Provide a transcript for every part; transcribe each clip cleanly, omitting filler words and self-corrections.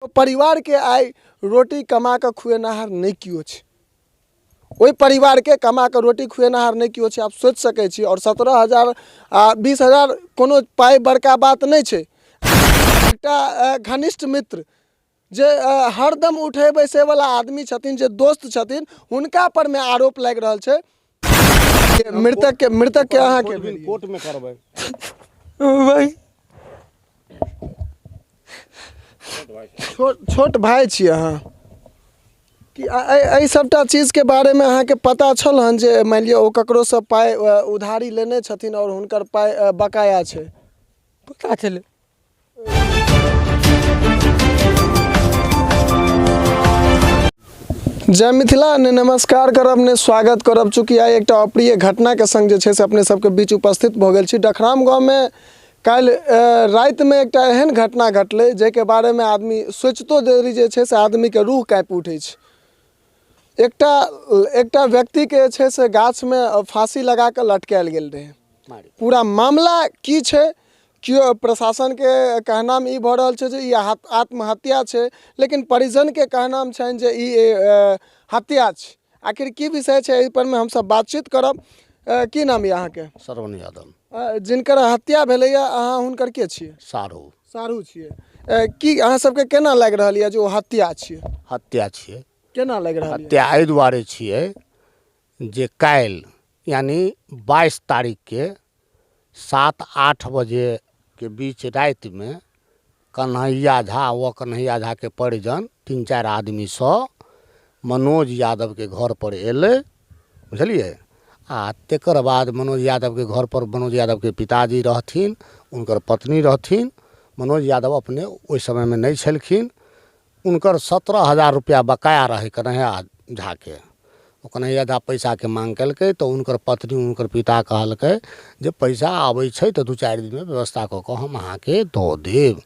परिवारके आइ रोटी कमा कऽ खुएनिहार नहि केओ छै। ओहि परिवारके कमा कऽ रोटी खुएनिहार नहि केओ छै। आब सोचि सकै छी। आओर 17,000 आ 20,000 कोनो पाइ बड़का बात नहि छै। एकटा घनिष्ठ मित्र जे हरदम उठै बैसैवला आदमी छथिन, जे दोस्त छथिन, हुनका परमे आरोप लागि रहल छै। मृतकके अहाँके कोर्टमे करबै। भाइ छोट भाय छी अहाँ कि एहि सभटा चीजके बारेमे अहाँके पता छल हन जे मानि लिअ ओ ककरोसँ पाइ उधारी लेने छथिन आओर हुनकर पाइ बकाया छै? पता छलै। जय मिथिला ने नमस्कार करब ने स्वागत करब, चूँकि आइ एकटा अप्रिय घटनाके संग जे छै से अपने सबके बीच उपस्थित भऽ गेल छी। डखराम गाँवमे काल्हि रातिमे एकटा एहन घटना घटलै जाहिके बारेमे आदमी सोचितो देरी जे छै से आदमीके रूह काँपि उठै छै। एकटा व्यक्तिके जे छै से गाछमे फाँसी लगा कऽ लटकायल गेल रहै। पूरा मामला की छै, केओ प्रशासनके कहनाम ई भऽ रहल छै जे ई आत्महत्या छै, लेकिन परिजनके कहनाम छनि जे ई हत्या छै। आखिर की विषय छै, एहि परमे हमसब बातचीत करब। की नाम यऽ अहाँके? श्रवण यादव। जिनकर हत्या भेलैए अहाँ हुनकर के छियै? साढ़ू। साढ़ू छियै। की अहाँ सबके केना लागि रहल यऽ जे ओ हत्या छियै? हत्या छियै। केना लागि रहल यऽ? हत्या एहि दुआरे छियै जे काल्हि यानि 22 तारीखके 7-8 बजेके बीच रातिमे कन्हैया झा व कन्हैया झाके परिजन 3-4 आदमीसँ मनोज यादवके घरपर अयलै, बुझलियै? आ तकर बाद मनोज यादवके घरपर मनोज यादवके पिताजी रहथिन, हुनकर पत्नी रहथिन। मनोज यादव अपने ओहि समयमे नहि छलखिन। हुनकर 17,000 रुपैआ बकाया रहै कन्हैया झाके। ओ कन्हैया झा पैसाके माँग केलकै तऽ हुनकर पत्नी हुनकर पिता कहलकै जे पैसा आबै छै तऽ 2-4 दिनमे व्यवस्था कऽ कऽ हम अहाँके दऽ देब।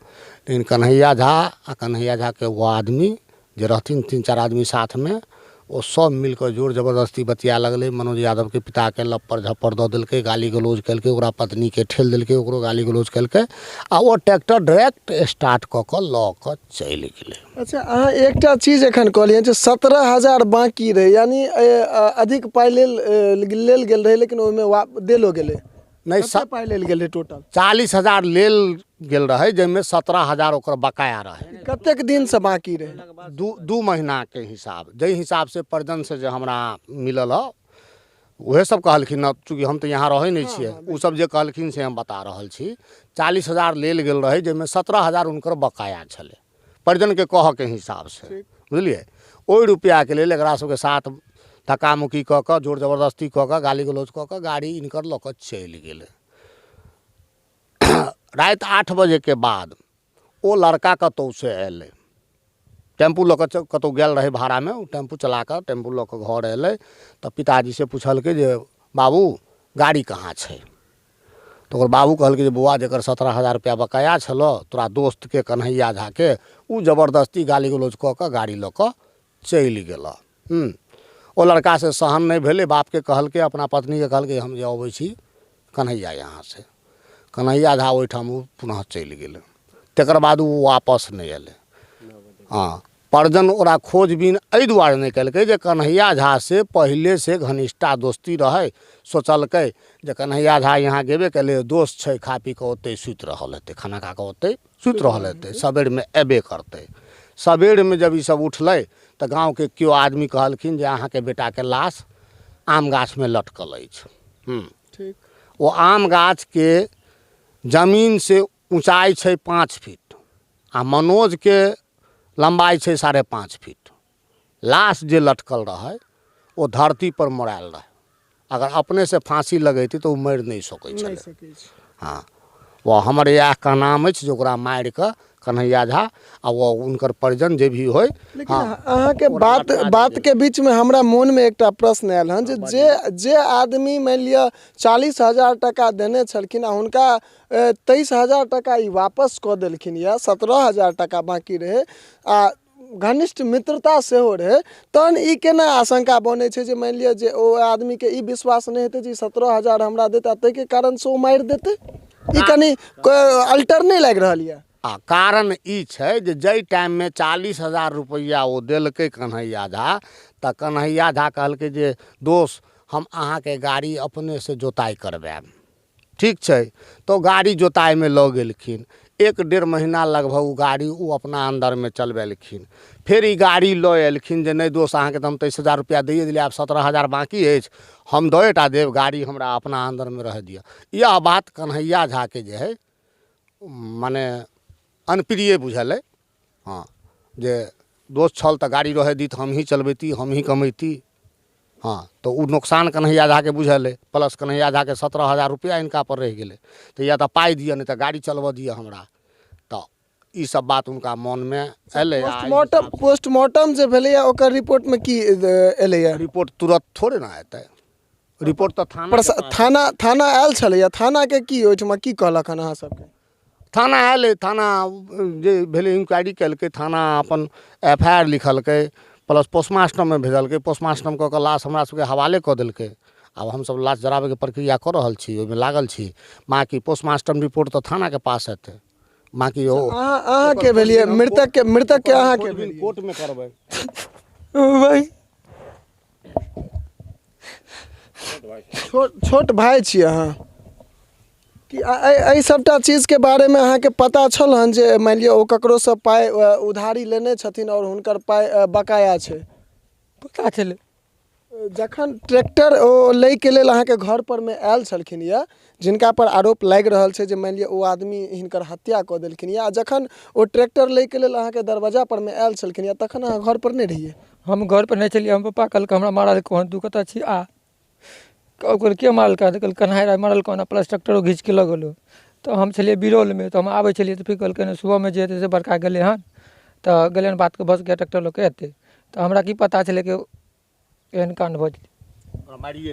लेकिन कन्हैया झा आ कन्हैया झाके ओ आदमी जे रहथिन 3-4 आदमी साथमे, ओ सब मिलकऽ जोर जबरदस्ती बतिया लगलै। मनोज यादवके पिताके लप्पर झप्पर दऽ देलकै, गाली गलौज केलकै, ओकरा पत्नीके ठेल देलकै, ओकरो गाली गलौज केलकै आ ओ ट्रैक्टर डायरेक्ट स्टार्ट कऽ कऽ लऽ कऽ चलि गेलै। अच्छा, अहाँ एकटा चीज एखन कहलियै जे 17,000 बाँकी रहै, यानि अधिक पाइ लेल गेल रहै, लेकिन ओहिमे देलो गेलै नहि? कते पाइ लेल गेल रहै टोटल? 40,000 लेल गेल रहै, जाहिमे 17,000 ओकर बकाया रहै। कतेक दिनसँ बाँकी रहै? 2 महीनाके हिसाब, जाहि हिसाबसँ परिजनसँ जे हमरा मिलल हँ उएह सब कहलखिन हँ, चूँकि हम तऽ यहाँ रहै नहि छियै, ओ सब जे कहलखिन से हम बता रहल छी। 40,000 लेल गेल रहै, जाहिमे 17,000 हुनकर बकाया छलै परिजनके कहऽके हिसाबसँ, बुझलियै? ओहि रुपैआके लेल एकरा सबके साथ धक्का मुक्की कऽ कऽ, जोर जबरदस्ती कऽ कऽ, गाली गलौज कऽ कऽ गाड़ी हिनकर लऽ कऽ चलि गेलै। राति 8 बजेके बाद ओ लड़का कतहुसँ अयलै, टेम्पू लऽ कऽ कतहु गेल रहै भाड़ामे। ओ टेम्पू चला कऽ टेम्पू लऽ कऽ घर अयलै तऽ पिताजीसँ पुछलकै जे बाबू गाड़ी कहाँ छै? तऽ ओकर बाबू कहलकै जे बौआ, जकर 17,000 रुपैआ बकाया छलऽ तोरा दोस्तके कन्हैया झाके, ओ जबरदस्ती गाली गलौज कऽ कऽ गाड़ी लऽ कऽ चलि गेलऽ। ओ लड़कासँ सहन नहि भेलै, बापके कहलकै, अपना पत्नीके कहलकै, हम जे अबै छी कन्हैया यहाँसँ। कन्हैया झा ओहिठाम ओ पुनः चलि गेलै। तकर बाद ओ वापस नहि अयलै। हँ, परिजन ओकरा खोजबीन एहि दुआरे नहि केलकै जे कन्हैया झासँ पहिलेसँ घनिष्ठता दोस्ती रहै। सोचलकै जे कन्हैया झा यहाँ गेबे केलै, दोस्त छै, खा पी कऽ ओतहि सुति रहल हेतै, खाना खा कऽ ओतहि सुति रहल हेतै, सबेरमे अयबे करतै। सबेरमे जब ईसब उठलै तऽ गाँवके केओ आदमी कहलखिन जे अहाँके बेटाके लाश आम गाछमे लटकल अछि। ठीक। ओ आम गाछके जमीनसँ ऊँचाइ छै 5 फीट आ मनोजके लम्बाइ छै 5.5 फीट। लाश जे लटकल रहै ओ धरतीपर मोड़ायल रहै। अगर अपनेसँ फाँसी लगैतै तऽ ओ मरि नहि सकै छलै। हँ, ओ हमर इएह कहनाम अछि जे ओकरा मारि कऽ कन्हैया झा आ ओ हुनकर परिजन जे भी होइ। लेकिन अहाँके बातके बीचमे हमरा मोनमे एकटा प्रश्न आयल हन जे जे जे आदमी मानि लिअ 40,000 टाका देने छलखिन आ हुनका 23,000 टाका ई वापस कऽ देलखिन यऽ, 17,000 टाका बाँकी रहै आ घनिष्ठ मित्रता सेहो रहै, तहन ई केना आशंका बनै छै जे मानि लिअ जे ओ आदमीके ई विश्वास नहि हेतै जे ई 17,000 हमरा देत आ ताहिके कारणसँ ओ मारि देतै? ई कनि अल्टर नहि लागि रहल यऽ? आ कारण ई छै जे जाहि टाइममे 40,000 रुपैआ ओ देलकै कन्हैया झा, तऽ कन्हैया झा कहलकै जे दोस्त हम अहाँके गाड़ी अपनेसँ जोताइ करबायब। ठीक छै, तऽ गाड़ी जोताइमे लऽ गेलखिन। 1-1.5 महीना लगभग ओ गाड़ी ओ अपना अन्दरमे चलबेलखिन। फेर ई गाड़ी लऽ एलखिन जे नहि दोस्त अहाँके तऽ हम 23,000 रुपैआ दैए देलियै, आब 17,000 बाँकी अछि, हम दएटा देब, गाड़ी हमरा अपना अन्दरमे रहऽ दिअ। इएह बात कन्हैया झाके जे हइ मने अनप्रिय बुझल अइ। हँ, जे दोस्त छल तऽ गाड़ी रहै दी, तऽ हमहीँ चलबैती, हमहीँ कमैती। हँ, तऽ ओ नोकसान कन्हैया झाके बुझल अइ। प्लस कन्हैया झाके 17,000 रुपैआ हिनका पर रहि गेलै, तऽ या तऽ पाइ दिअ नहि तऽ गाड़ी चलबऽ दिअ हमरा। तऽ ई सब बात हुनका मोनमे एलै। पोस्टमार्टम जे भेलैए ओकर रिपोर्टमे की एलैए? रिपोर्ट तुरंत थोड़े ने एतै, रिपोर्ट तऽ थाना थाना आयल छलैए। थानाके की ओहिठमा की कहलक हन अहाँ सबके? थाना आयल, थाना जे भेलै इंक्वायरी केलकै, थाना अपन एफ I R लिखलकै, प्लस पोस्टमास्टरमे भेजलकै। पोस्टमास्टरम कऽ कऽ लाश हमरा सबके हवाले कऽ देलकै। आब हमसब लाश जराबैके प्रक्रिया कऽ रहल छी, ओहिमे लागल छी। बाँकी पोस्टमास्टरम रिपोर्ट तऽ थानाके पास हेतै। बाँकी ओ अहाँके भेलियै मृतकके, मृतकके अहाँके कोर्टमे करबै। छोट भाय छी अहाँ, कि एहि सभटा चीजके बारेमे अहाँके पता छल हन जे मानि लिअ ओ ककरोसँ पाइ उधारी लेने छथिन आओर हुनकर पाइ बकाया छै? पता छलै। जखन ट्रैक्टर ओ लैके लेल अहाँके घर परमे आयल छलखिन यऽ, जिनका पर आरोप लागि रहल छै जे मानि लिअ ओ आदमी हिनकर हत्या कऽ देलखिन यऽ, आ जखन ओ ट्रैक्टर लैके लेल अहाँके दरवाजा परमे आयल छलखिन यऽ तखन अहाँ घर पर नहि रहियै? हम घर पर नहि छलियै। हम पप्पा कहलकै हमरा मारल हन, तू कतऽ छी? आ ओकर के मारलकै? तऽ कहलकै कन्हाइ राय मारलकै हन, प्लस ट्रैक्टरो घीचके लऽ गेलौ। तऽ हम छलियै बिरौलमे, तऽ हम आबै छलियै तऽ फेर कहलकै ने सुबहमे जे हेतै से बड़का गेलै हन, तऽ गेलै हन बातके भऽ सकैए ट्रैक्टर लऽ कऽ एतै। तऽ हमरा की पता छलै कि एहन काण्ड भऽ जेतै।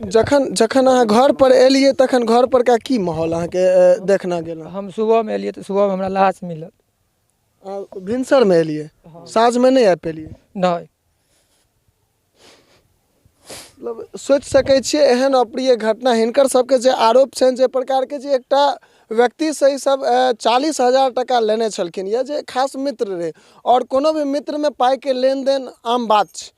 जखन जखन अहाँ घर पर एलियै तखन घर पर का की माहौल अहाँके देखना गेल? हम सुबहमे एलियै तऽ सुबहमे हमरा लाश मिलल। भिनसरमे एलियै, साँझमे नहि आबि पेलियै? नहि। मतलब सोचि सकै छियै एहन अप्रिय घटना। हिनकर सबके जे आरोप छनि जे प्रकारके जे एकटा व्यक्तिसँ ई सब 40,000 टका लेने छलखिन यऽ, जे खास मित्र रहै, आओर कोनो भी मित्रमे पाइके लेनदेन आम बात छै।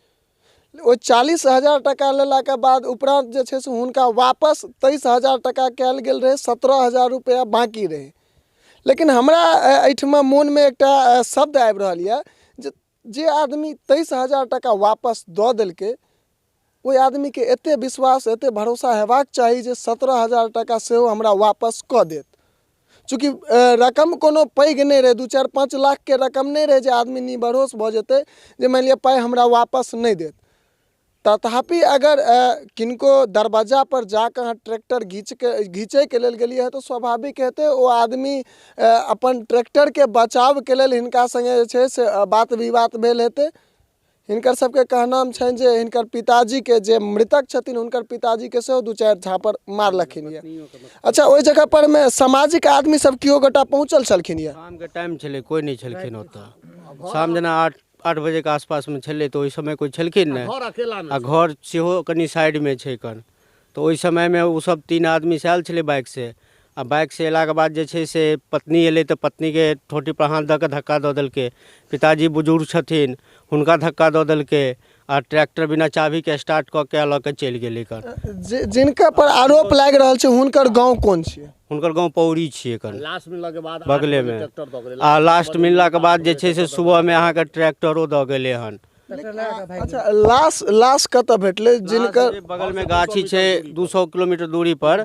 ओ 40,000 टका लेलाके बाद उपरांत जे छै से हुनका वापस 23,000 टका कयल गेल रहै, 17,000 रुपैआ बाँकी रहै। लेकिन हमरा एहिठमा मोनमे एकटा शब्द आबि रहल यऽ जे आदमी 23,000 टका वापस दऽ देलकै ओहि आदमीके एते विश्वास एते भरोसा हेबाक चाही जे 17,000 टका सेहो हमरा वापस कऽ देत। चूँकि रकम कोनो पैघ नहि रहै, 2-4-5 लाखके रकम नहि रहै जे आदमी निभरोस भऽ जेतै जे मानि लिअ पाइ हमरा वापस नहि देत। तथापि अगर किनको दरवाजा पर जाकऽ अहाँ ट्रैक्टर घीचैके लेल गेलियै हँ तऽ स्वाभाविक हेतै ओ आदमी अपन ट्रैक्टरके बचावके लेल हिनका सङ्गे जे छै से बात विवाद भेल हेतै। हिनकर सबके कहनाम छनि जे हिनकर पिताजीके जे मृतक छथिन हुनकर पिताजीके सेहो 2-4 झापड़ मारलखिन यऽ। अच्छा, ओहि जगह पर मे सामाजिक आदमी सब केओ गोटा पहुँचल छलखिन यऽ? शामके टाइम छलै, कोइ नहि छलखिन ओतऽ। शाम जेना 8 बजेके आसपासमे छलै तऽ ओहि समय कोइ छलखिन नहि, आ घर सेहो कनि साइडमे छै कन। तऽ ओहि समयमे ओसब 3 आदमी से आयल छलै बाइकसँ, आ बाइकसँ अयलाके बाद जे छै से पत्नी एलै तऽ पत्नीके ठोटी पर हाथ दऽ कऽ धक्का दऽ देलकै। पिताजी बुजुर्ग छथिन, हुनका धक्का दऽ देलकै, आ ट्रैक्टर बिना चाभीके स्टार्ट कऽ के लऽ कऽ चलि गेलै। जिनका पर आरोप लागि रहल छै हुनकर गाँव कोन छियै? हुनकर गाँव पौड़ी छियै कन, लास्ट मिललाके बाद बगलेमे। आ लास्ट मिललाके बाद जे छै से सुबहमे अहाँके ट्रैक्टरो दऽ गेलै हन। अच्छा, लाश लाश कतऽ भेटलै? जिनकर बगलमे गाछी छै 200 किलोमीटर दूरी पर,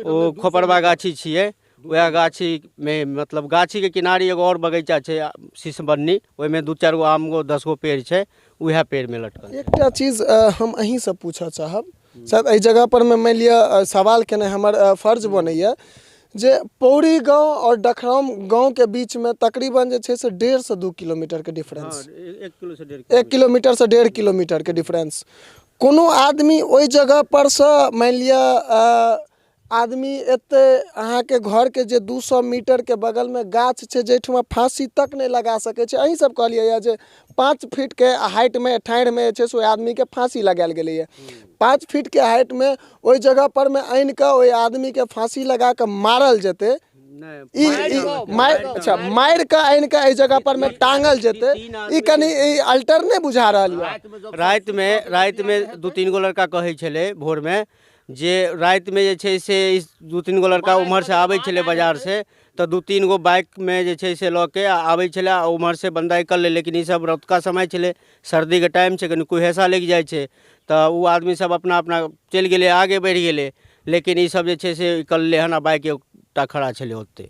ओ खोपरबा गाछी छियै। वएह गाछीमे मतलब गाछीके किनारे एगो आओर बगीचा छै शीशबन्नी, ओहिमे 2-4 गो आम गो 10 गो पेड़ छै, उएह पेड़मे लटकल। एकटा चीज हम अहीँसँ पूछऽ चाहब, शायद एहि जगह पर मे मानि लिअ सवाल केनाइ हमर फर्ज बनैया जे पौड़ी गाँव आओर डखराम गाँवके बीचमे तकरीबन जे छै से 1.5 से 2 किलोमीटरके डिफरेंस, 1 किलोमीटर से 1.5 किलोमीटरके डिफरेंस। कोनो आदमी ओहि जगह पर से मानि लिअ आदमी एते अहाँके घरके जे 200 मीटरके बगलमे गाछ छै जाहिठमा फाँसी तक नहि लगा सकै छै। अहीं सब कहलियै यऽ जे 5 फीटके हाइटमे ठाढ़िमे जे छै से ओहि आदमीके फाँसी लगायल गेलैए। 5 फीटके हाइटमे ओहि जगह परमे आनिकऽ ओहि आदमीके फाँसी लगा कऽ मारल जेतै, ई ई मारि, अच्छा, मारि कऽ आनि कऽ एहि जगह पर मे टांगल जेतै, ई कनि ई अल्टर नहि बुझा रहल यऽ? रातिमे 2-3 गो लड़का कहै छलै भोरमे जे रातिमे जे छै से 2-3 गो लड़का उम्हरसँ आबै छलै बाजारसँ, तऽ 2-3 गो बाइकमे जे छै से लऽ के आबै छलै आ उम्हरसँ बन्दाइ कऽ लै। लेकिन ईसब रतुका समय छलै, सर्दीके टाइम छै, कनि कुहेसा लागि जाइ छै, तऽ ओ आदमी सब अपना अपना चलि गेलै, आगे बढ़ि गेलै। लेकिन ईसब जे छै से निकललै हन आ बाइक एकटा खड़ा छलै ओतहि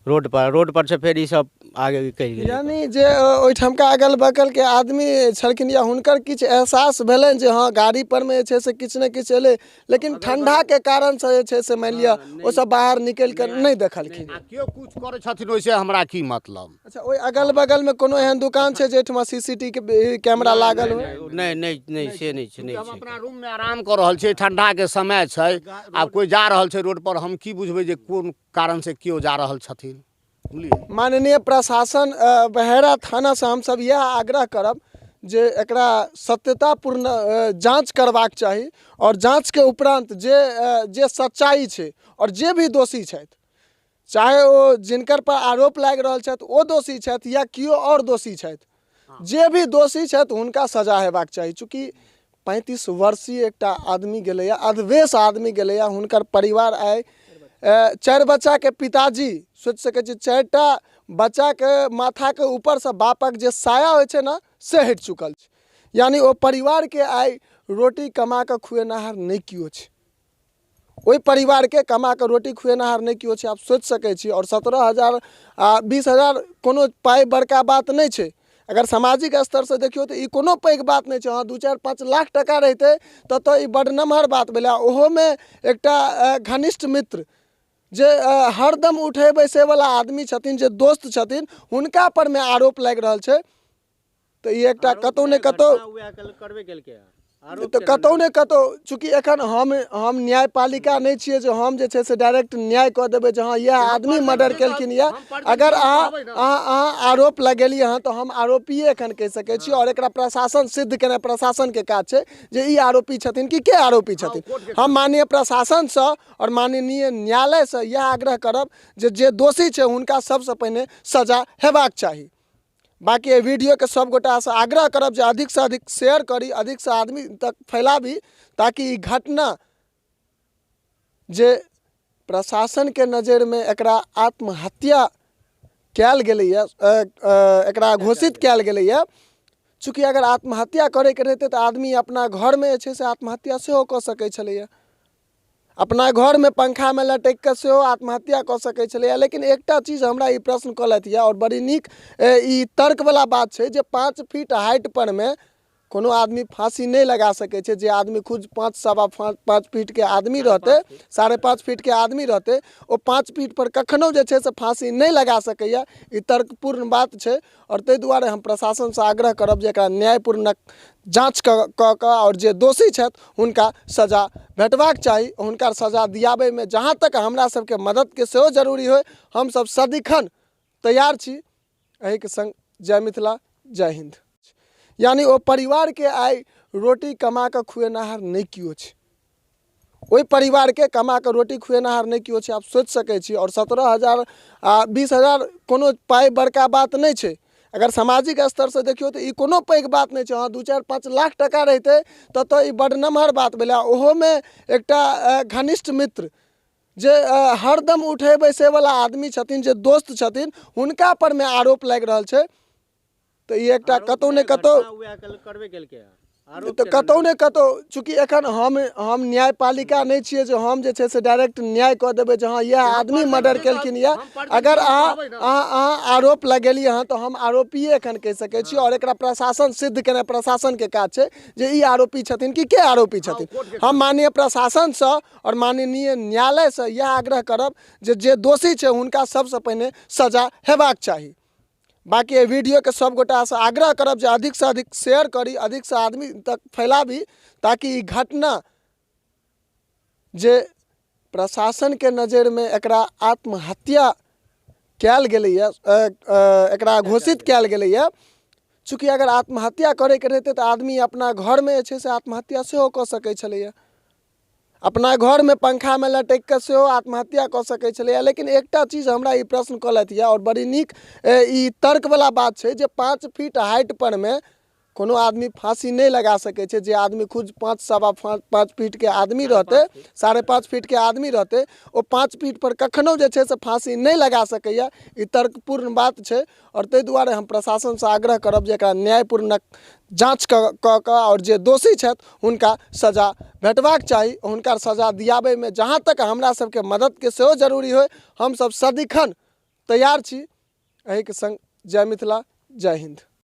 रोडपर, रोडपर से फेर ईसब आगे निकलि गेलै। यानी जे ओहिठामका अगल बगलके आदमी छलखिन या हुनकर किछु एहसास भेलनि जे हँ गाड़ी परमे जे छै से किछु ने किछु एलै, लेकिन ठंडाके कारणसँ जे छै से मानि लिअ ओसब बाहर निकलि कऽ नहि देखलखिन। आ केओ किछु करै छथिन ओहिसँ हमरा की मतलब? अच्छा, ओहि अगल बगलमे कोनो एहन दुकान छै जाहिठमा सीसीटीवी कैमरा लागल होइ? नहि नहि नहि, से नहि छै, नहि हम छै। अपना रूममे आराम कऽ रहल छियै, ठंडाके समय छै, आब कोइ जा रहल छै रोड पर, हम की बुझबै जे कोन कारणसँ केओ जा रहल छथिन? बुझलियै? माननीय प्रशासन, बहेरा थानासँ हमसब इएह आग्रह करब जे एकरा सत्यतापूर्ण जाँच करबाक चाही आओर जाँचके उपरान्त जे सच्चाइ छै आओर जे भी दोषी छथि, चाहे ओ जिनकर पर आरोप लागि रहल छथि ओ दोषी छथि या केओ आओर दोषी छथि, जे भी दोषी छथि हुनका सजा हेबाक चाही। चूँकि 35 वर्षीय एकटा आदमी गेलैए, अधवेश आदमी गेलैए, हुनकर परिवार आइ 4 बच्चाके पिताजी, सोचि सकै छी 4टा बच्चाके माथाके ऊपरसँ बापक जे साया होइ छै ने से हटि चुकल छै। यानी ओ परिवारके आइ रोटी कमा कऽ खुएनाहार नहि केओ छै, ओहि परिवारके कमा कऽ रोटी खुएनाहार नहि केओ छै। आप सोचि सकै छी। आओर 17,000 आ 20,000 कोनो पाइ बड़का बात नहि छै। अगर सामाजिक स्तरसँ देखियौ तऽ ई कोनो पैघ बात नहि छै। हँ, 2-4-5 लाख टका रहितै तऽ ई बड्ड नमहर बात भेलै। आ ओहोमे एकटा घनिष्ठ मित्र जे हरदम उठै बैसैवला आदमी छथिन, जे दोस्त छथिन, हुनका परमे आरोप लागि रहल छै। तऽ ई एकटा कतहु ने कतहु करबे केलकै, तऽ कतहु ने कतहु, चूँकि एखन हम न्यायपालिका नहि छियै जे हम जे छै से डायरेक्ट न्याय कऽ देबै जे हँ इएह आदमी मर्डर केलखिन यऽ। अगर अहाँ आरोप लगेलियै हँ तऽ हम आरोपिए एखन कहि सकै छी आओर एकरा प्रशासन सिद्ध केनाइ प्रशासनके काज छै जे ई आरोपी छथिन कि के आरोपी छथिन। हम माननीय प्रशासनसँ आओर माननीय न्यायालयसँ इएह आग्रह करब जे जे दोषी छै हुनका सबसँ पहिने सजा हेबाक चाही। बाकी एहि वीडियोके सब गोटासँ आग्रह करब जे अधिकसँ अधिक शेयर करी, अधिकसँ आदमी तक फैलाबी, ताकि ई घटना जे प्रशासनके नजरिमे एकरा आत्महत्या कयल गेलैए, एकरा घोषित कयल गेलैए। चूँकि अगर आत्महत्या करैके रहितै तऽ आदमी अपना घरमे जे छै से आत्महत्या सेहो कऽ सकै छलैए, अपना घरमे पंखामे लटकि कऽ सेहो आत्महत्या कऽ सकै छलैए। लेकिन एकटा चीज हमरा ई प्रश्न कलथि यऽ आओर बड़ी नीक ई तर्कवला बात छै जे 5 फीट हाइट परमे कोनो आदमी फाँसी नहि लगा सकै छै। जे आदमी खुद पाँच सवा पाँच फीटके आदमी रहतै, 5.5 फीटके आदमी रहतै, ओ 5 फीट पर कखनो जे छै से फाँसी नहि लगा सकैए। ई तर्कपूर्ण बात छै आओर ताहि दुआरे हम प्रशासनसँ आग्रह करब जे एकरा न्यायपूर्ण जाँच कऽ कऽ आओर जे दोषी छथि हुनका सजा भेटबाक चाही। हुनका सजा दियाबैमे जहाँ तक हमरा सबके मददके सेहो जरूरी होइ, हमसब सदिखन तैयार छी। एहिके सङ्ग जय मिथिला, जय हिन्द। यानी ओ परिवारके आइ रोटी कमा कऽ खुएनाहार नहि केओ छै, ओहि परिवारके कमा कऽ रोटी खुएनाहार नहि केओ छै। आप सोचि सकै छी। आओर 17,000 आ 20,000 कोनो पाइ बड़का बात नहि छै। अगर सामाजिक स्तरसँ देखियौ तऽ ई कोनो पैघ बात नहि छै। हँ, 2-4-5 लाख टका रहितै तऽ ई बड्ड नमहर बात भेलै। आ ओहोमे एकटा घनिष्ठ मित्र जे हरदम उठै बैसैवला आदमी छथिन, जे दोस्त छथिन, हुनका परमे आरोप लागि रहल छै। तऽ ई एकटा कतहु ने कतहु करबे केलकै, तऽ कतहु ने कतहु, चूँकि एखन हम न्यायपालिका नहि छियै जे हम जे छै से डायरेक्ट न्याय कऽ देबै जे हँ इएह आदमी मर्डर केलखिन यऽ। अगर अहाँ आरोप लगेलियै हँ तऽ हम आरोपिए एखन कहि सकै छी आओर एकरा प्रशासन सिद्ध केनाइ प्रशासनके काज छै जे ई आरोपी छथिन कि के आरोपी छथिन। हम माननीय प्रशासनसँ आओर माननीय न्यायालयसँ इएह आग्रह करब जे जे दोषी छै हुनका सबसँ पहिने सजा हेबाक चाही। बाकी एहि वीडियोके सब गोटासँ आग्रह करब जे अधिकसँ अधिक शेयर करी, अधिकसँ आदमी तक फैलाबी, ताकि ई घटना जे प्रशासनके नजरिमे एकरा आत्महत्या कयल गेलैए, एकरा घोषित कयल गेलैए। चूँकि अगर आत्महत्या करैके रहितै तऽ आदमी अपना घरमे जे छै से आत्महत्या सेहो कऽ सकै छलैए, अपना घरमे पंखामे लटकि कऽ सेहो आत्महत्या कऽ सकै छलैए। लेकिन एकटा चीज हमरा ई प्रश्न कलथि यऽ, आओर बड़ी नीक ई तर्कवला बात छै जे 5 फीट हाइट परमे कोनो आदमी फाँसी नहि लगा सकै छै। जे आदमी खुद 5 5.25 फीटके आदमी रहतै, 5.5 फीटके आदमी रहतै, ओ 5 फीट पर कखनो जे छै से फाँसी नहि लगा सकैए। ई तर्कपूर्ण बात छै। आओर ताहि दुआरे हम प्रशासनसँ आग्रह करब जे एकरा न्यायपूर्ण जाँच कऽ कऽ आओर जे दोषी छथि हुनका सजा भेटबाक चाही। हुनका सजा दियाबैमे जहाँ तक हमरा सबके मददके सेहो जरूरी होइ, हमसब सदिखन तैयार छी। एहिके सङ्ग जय मिथिला, जय हिन्द।